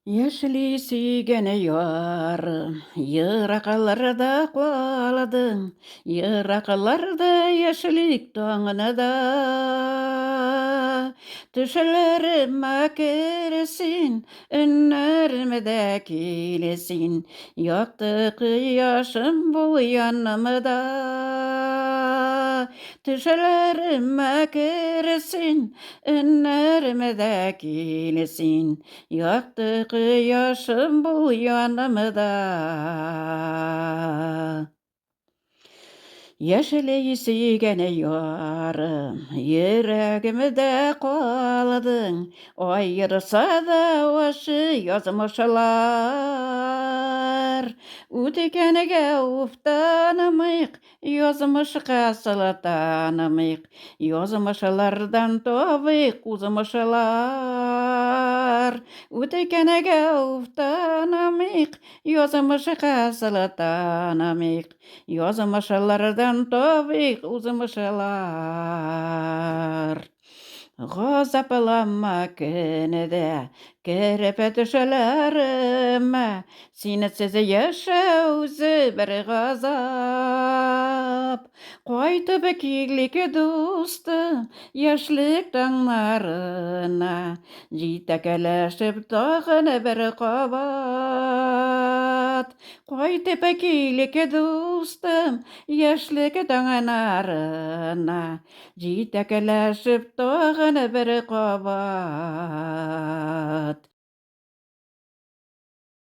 Яшьли сөйгән ярым, еракларда калдың, еракларда яшьлек таңында. Төшләремә керсен, өннәремә дә килсен, якты кояшым бул янымда. Төшләремә керсен, өннәремә дә килсен, Якты кояшым бул янымда. Яшели сөйгән ярым, йөрәгемдә калдың, аерса да ашы язмышлар. Үткәнгә уфтанмыйк, Язмышка сылтанмыйк, язмышлардан табыйк узмышлар. Үткәнгә уфтанмыйк, язмышка сылтанмыйк, язмышлардан табыйк узмышлар. Газапланма көнедә, кереп төшәләремә, Синсез яшәү үзе бер газап. Кайтып килик, дустым, яшьлек таңнарына, Җитәкләшеп тагын бер кабат. Кайтып килик, дустым, яшьлек таңнарына, Җитәкләшеп тагын бер кабат.